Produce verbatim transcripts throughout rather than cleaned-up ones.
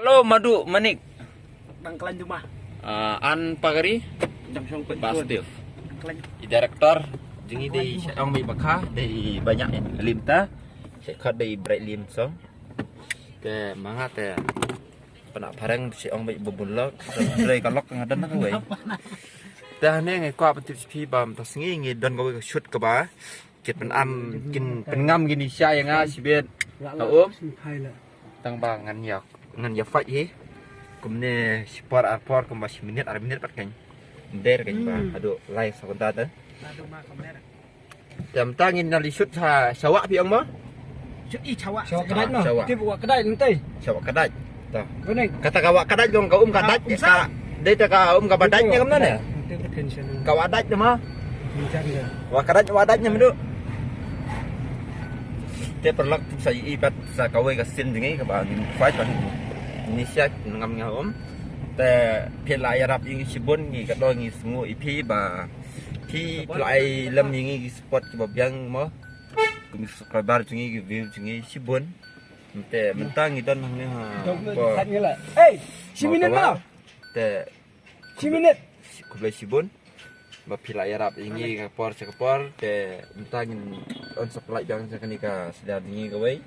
Hello, Madu Manik. Dang klan jumah. Ah, an pagari. Dang shong pet Bastil. Dang klan. I director jong ngi dei sha ong beit bakha dei banyak in lim ta. Sha khot dei Bright Lim song. Te manga te pana phareng sha ong beit bubun lok. Dei ka lok nga dan na kawei. Te ne ngi kwah pyntip sha phi ba mynta sngi ngi don kawei ka shoot kaba kin pynam kin pynngam kine sha ïa nga shibit. Ka um. Tang ba ngan ïa ngan ïa fight hi. Kumne shi por ar por kumba shi minit ar minit pat kan. Der kan ba haduh lai sa kynta te. Te mynta ngin nang ïa shoot sha sha wah phi ong mo. Shoot i sha wah. Sha wah kdai no. Sha wah. Tip wah kdai nanti. Sha wah kdai. Ta. Kata ka wah kdai long ka um ka dai ka. Dei ta ka um kaba dai ne kam ne. Ka wah dai ne ma. Wah kdai wah dai ne ma du. Te paralok sa i pat sa kawei ka scene jong ngi kaba ngin fight ba ngin siat ngam nga um. Te phi la ïarap ïa ngi shibun ngi ka doi ngi sngew i phi ba phi la ai lem ïa ngi ki support kiba biang mo. Ki subscriber jong ngi ki view jong ngi shibun. Te mynta ngi don hangne ha. Hey, shi minit ma. Te shi minit. Khublei shibun. Ba phi la ïarap ïa ngi ka por sha ka por te mynta ngin on supply biang sha kane ka sdang ngi kawei.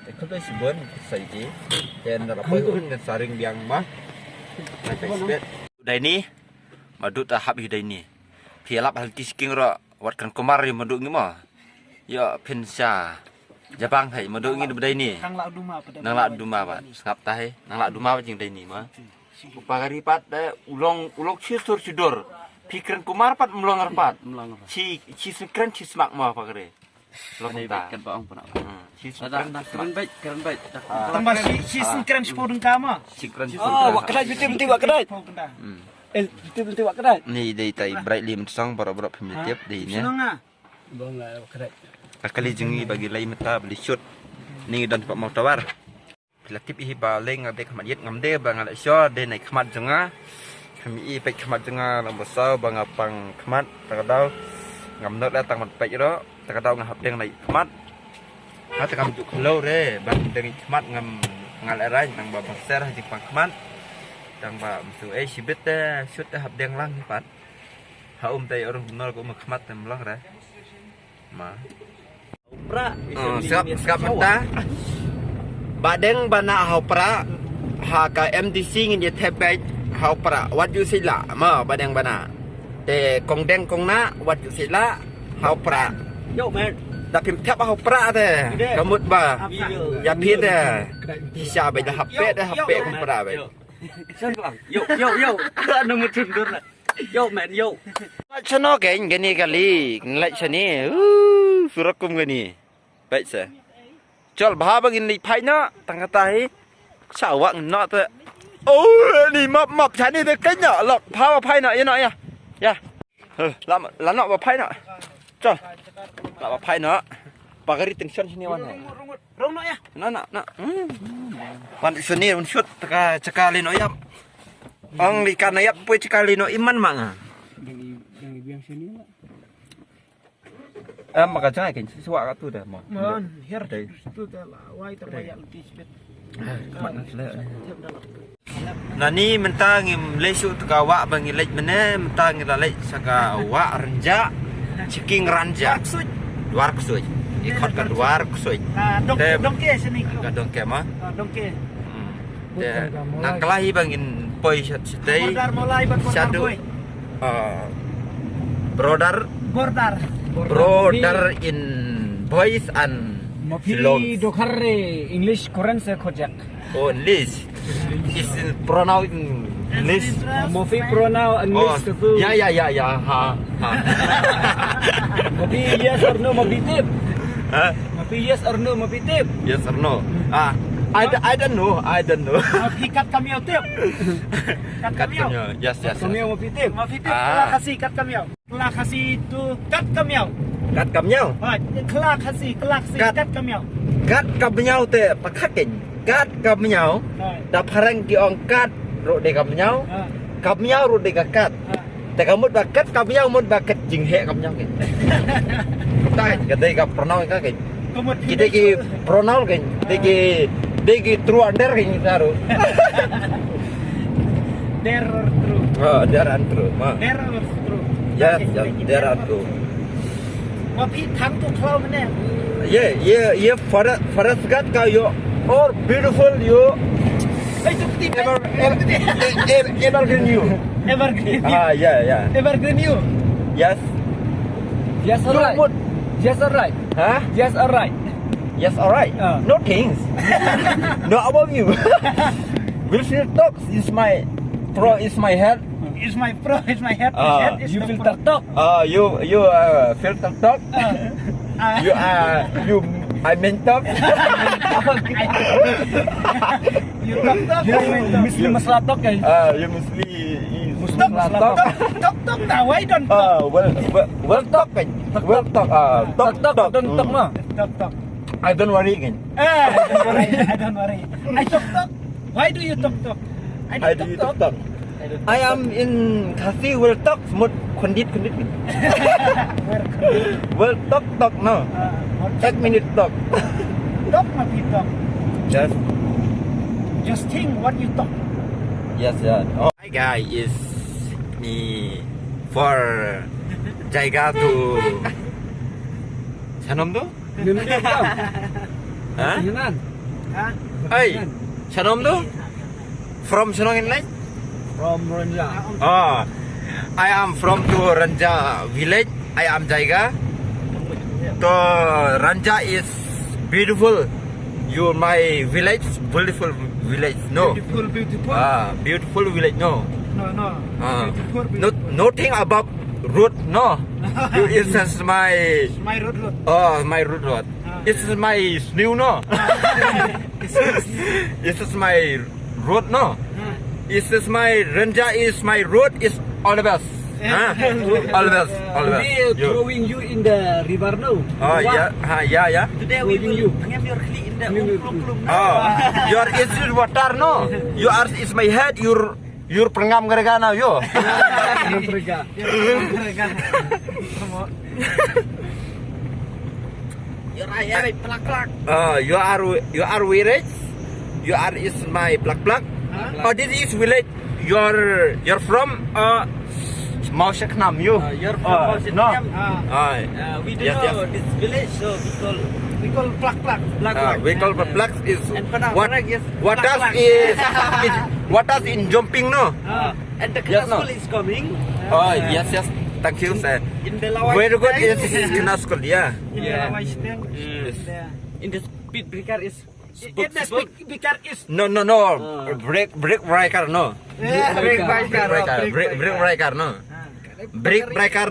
Te khublei shibun sa ïa te na la poi un ngan sa ring biang ma. Dai ni. Madu ta hap hi dai ni. Phi lap hal ki sking ro wat kan kumar ri madu ngi ma. Yo phin sha. Jabang hai madu ngi dai ni. Nang la duma pat. Sngap ta hai. Nang la duma pat jing dai ni ma. Pagari pat de ulong ulok chi sur chi dur. Phi kren kumar pat mlong ar pat. Chi chi sngkren chi smak ma pagari. Lok ta. Kan ba ong puna. Chi sngkren da kren bait kren bait. Tang ba chi chi sngkren chi podung kama. Chi kren. Oh, wak kedai bitim ti wak kedai. Eh, bitim ti wak kedai. Ni dei tai Bright Lim song boro boro pemilitip dei ni. Bong wak kedai. Akali jong ngi bagi lai mata beli shoot. Ni dan pak mau tawar. Phi la tip hi ba leng nga dei khmat ïit ngam dei ba nga la sure dei nai khmat jong nga. Kham i peit khmat jong nga lang ba saw ba nga pang khmat ta ka daw. Ngam not la tang mat peit ro ta ka daw nga hap deng nai khmat. Ha ta kam juk khlo re ban deng khmat ngam nga la rai nang ba ba ser ha jing pang khmat. Tang ba msu ei shibit te shoot te hap deng lang hi pat. Ha um te oro nor ko ma khmat te mlong re. Ma. Pra. Oh, sngap sngap mynta. Ba deng ba na ha pra. Ha ka M D C ngin ïa thep beit ha pra. Wat ju sila ma ba deng ba na. Te kong deng kong na wat ju sila ha pra. Yo man. Da phim thep ha pra te. Ka mut ba. Ya phi te. Sha ba da hap pe da hap pe kong pra beit. Yo yo yo. Ano mutun dur na. Yo man yo. Chano ke ngani kali. Nglai chani. Uh, surakum ngani. Baik sa. Chol bha ba ngin li phai na tang kata hi. Sa wa ngin na ta. Oh, ni map map chani de kenya lok bha ba phai na ya na ya. Ya. Heh, la la na ba phai na. Chol. La ba phai na. Pagari tension sini wan. Rong no ya. Na na na. Hmm. Wan sini un shoot taka chaka li no ya. Ang li kan ya pui chaka li no iman ma nga. Dang i dang i biang sini. Em, maka jai ken swa ka tu dah mo. Man, her dai tu dah la wai ter wai al ti sbet. Mana sele. Nani mynta ngim leit shuh tu ka wah ba ngi leit mynne, mynta ngi la leit sha ka wah Rynjah, Chiking Rynjah. Dwar Ksuid. Dwar Ksuid. I khot ka Dwar Ksuid. Ka dong ke sini. Ka dong ke ma. Ka dong ke. Nang kala hi ba ngin poi shat shatei. Border molai ban border boy. Brother. Border. Brother in boys and belongs. Dokhar re English Korean se khojak. Oh, English. Is in pronoun English. Mofi pronoun English tu. Ya ya ya ya. Ha ha. Mofi yes or no mofi tip. Ha? Mofi yes or no mofi tip. Yes or no? Ah, I, d- I don't know. I don't know. Mofi kat kamiau tip. Kat kamiau. Yes yes. Kamiau mofi tip. Mofi tip. Ah. Kala Khasi kat kamiau. Kala Khasi tu kat kamiau. Kat kamiau. Ha, kala Khasi, kala Khasi kat kamiau. Kat kamiau te pakhat ken. Kat kamiau. Da phareng ki ong kat ruh de kamiau. Kamiau ruh de ka kat. Te ka mut ba kat kamiau mut ba kat jinghe kamiau ken. Ta ka de ka pronoun ka ken. Ki de ki pronoun ken. De ki Dei ki true and dare ki ni taru. Dare or true? Ah, dare and true. Ma. Dare or true? Yes, yes, dare and true. Wa phi thang tu khlo mane. Ye, ye, ye, Forest, Forest Ghat ka yo. Or beautiful yo. Hey, tu ti. Ever, ever, ever, evergreen you. Evergreen. Ah, yeah, yeah. Evergreen you. Yes. Yes, all right. Yes, all right. Huh? Yes, all right. Yes, all right. Ah. No things. No about you. Will feel talks is my pro is my head. Is my pro is my head. Ah. Head is you feel talk talk. Ah, you you uh, feel talk talk. Ah. You uh, you I mean talk. You talk talk. You mesti masalah talk kan? Ah, you mesti mesti masalah talk. Talk talk now. Why don't talk? Ah, well well well talk kan? Well talk. Ah, talk talk. Don't talk mah. Talk talk. I don't worry again. Ah, I don't worry. I don't worry. I talk talk. Why do you talk talk? I do talk talk. I am in Khasi will talk mut khondit khondit. Will talk talk no. Ek minute talk. Talk mah phi talk. Just just think what you talk. Yes, yeah. Oh. Hi guys, is me for Jaiga to Sanom tu? Ha? Hey, Shanom tu? From Shillong in line? From Ranja. Ah, I am from to Ranja village. I am Jaiga. To Ranja is beautiful. You my village, beautiful village. No. Beautiful, beautiful. Ah, beautiful village. No. No, no. Ah. Beautiful, beautiful. Not nothing about road. No. It's just my. My road, road. Oh, my road, road. Ah. It's my snow, no? This is my road, no? This is my Ranja is my road is all the best. Huh? All the best, all the best. Today throwing you in the river, no? Oh, yeah, ha, yeah, yeah. Today we will you. Ngam your clean in the klung klung. Oh, your is water, no? You are is my head, your Your pyrngam ngarega na yo. Your eye, eye, plak, plak. Ah, you are you are village. You are is my plak plak. Oh, this is village. You're you're from uh Mawshaknam, you. Uh, you're from Mawshaknam. No. Ah. Uh, we don't know this village, so we call we call plak plak. Plak plak. We call plak plak is what what does is is what does in jumping, no? And the Kena school is coming. Oh, yes, yes. Thank you, sir. Very good is Kena school, yeah. Yeah. In the speed breaker is in the speed breaker is no, no, no. Break, break breaker, no. Break breaker. Break breaker, no. Break breaker,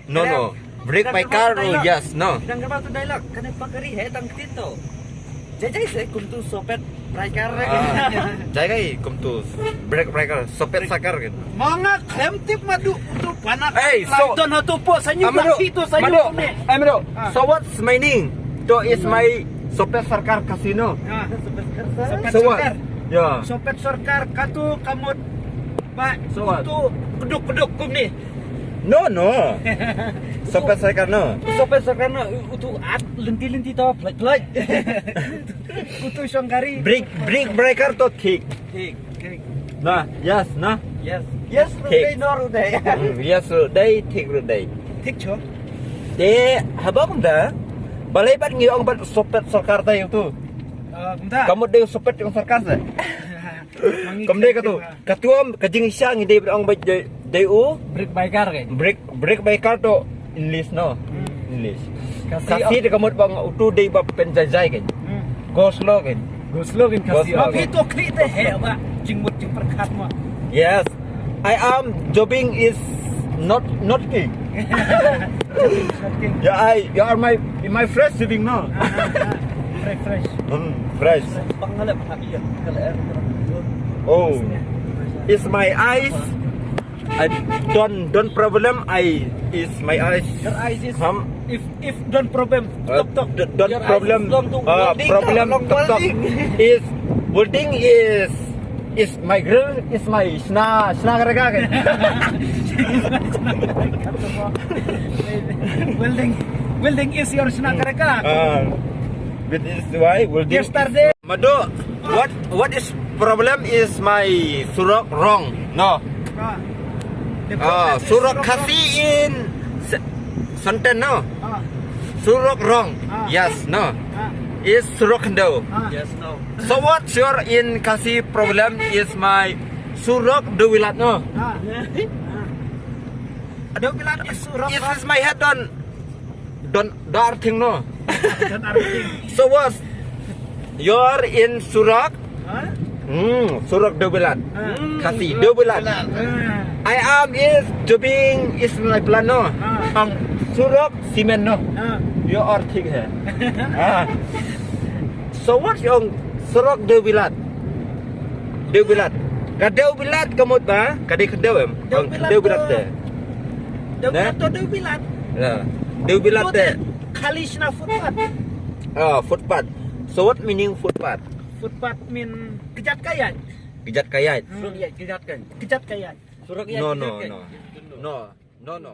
no, no. Break breaker, yes, no. Dang kaba tu dialogue, kane pakari he tang tin to. Jai jai se kum tu sopet breaker. Jai kai kum tu break breaker sopet sakar kan. Manga klem tip madu tu panak. Hey, so don hatu po sanyu madu tu sanyu. Hey, madu. So what's my name? To is my sopet sarkar kasino. So what? Yeah. Sopet sarkar katu kamut ba so what? Tu keduk keduk kum ni. No, no. Sopet sarkar no. Sopet sarkar no utu at lenti lenti to plek plek. Utu shongkari. Break break breaker to thik. Thik. Thik. Nah, yes, nah. Yes. Yes, ruh dei nor ruh dei. Yes, ruh dei, thik ruh dei. Thik cho. Te haba kumta. Balei pat ngi ong pat sopet sarkar ta utu. Kumta. Kamu dei sopet ong sarkar sa. Kam dei katu. Katu am ka jingshisha ngi dei ba ong ba dei u. Break breaker kan. Break break breaker to English no. English. Kasi de kamut ba ong utu dei ba pynjai jai kan. Go slow kan. Go slow kan kasi. Ba phi to khlieh te he ba jingmut jingpyrkhat ma. Yes. I am jobbing is not not king. Yeah, I you are my my fresh jobbing no. Fresh fresh. Hmm, fresh. Pang ngalap ha iya. Oh, it's my eyes. I don't don't problem. I is my eyes. Your eyes is ham. If if don't problem. Tok tok. Don't problem. Problem tok tok is welding is is my grill is my sna sna karaga kan. Welding welding is your sna karaga. With is why welding. Yesterday. Madu. What what is problem is my surok wrong? No. Ah, surok Khasi in Santen, no. Surok wrong. Yes, no. Is surok khyndew. Yes, no. So what your in Khasi problem is my surok dewbilat, no. Dewbilat is surok. Is my head don don darting, no. So what? You're in surok. Hmm, surok dewbilat. Khasi dewbilat. I am is jobbing is my plan, no. Ang surok cement, no. Your thing hai. So what yung surok dewbilat? Dewbilat. Ka dewbilat ka mut ba ka dei khyndew em. Dewbilat te. Dewbilat to dewbilat. Dewbilat te. Khali shna footpath. Ah, footpath. So what meaning footpath? Footpath mean kjat ka ïaid. Kjat ka ïaid. Kjat ka ïaid. Kjat ka ïaid. No, no, no. No, no, no.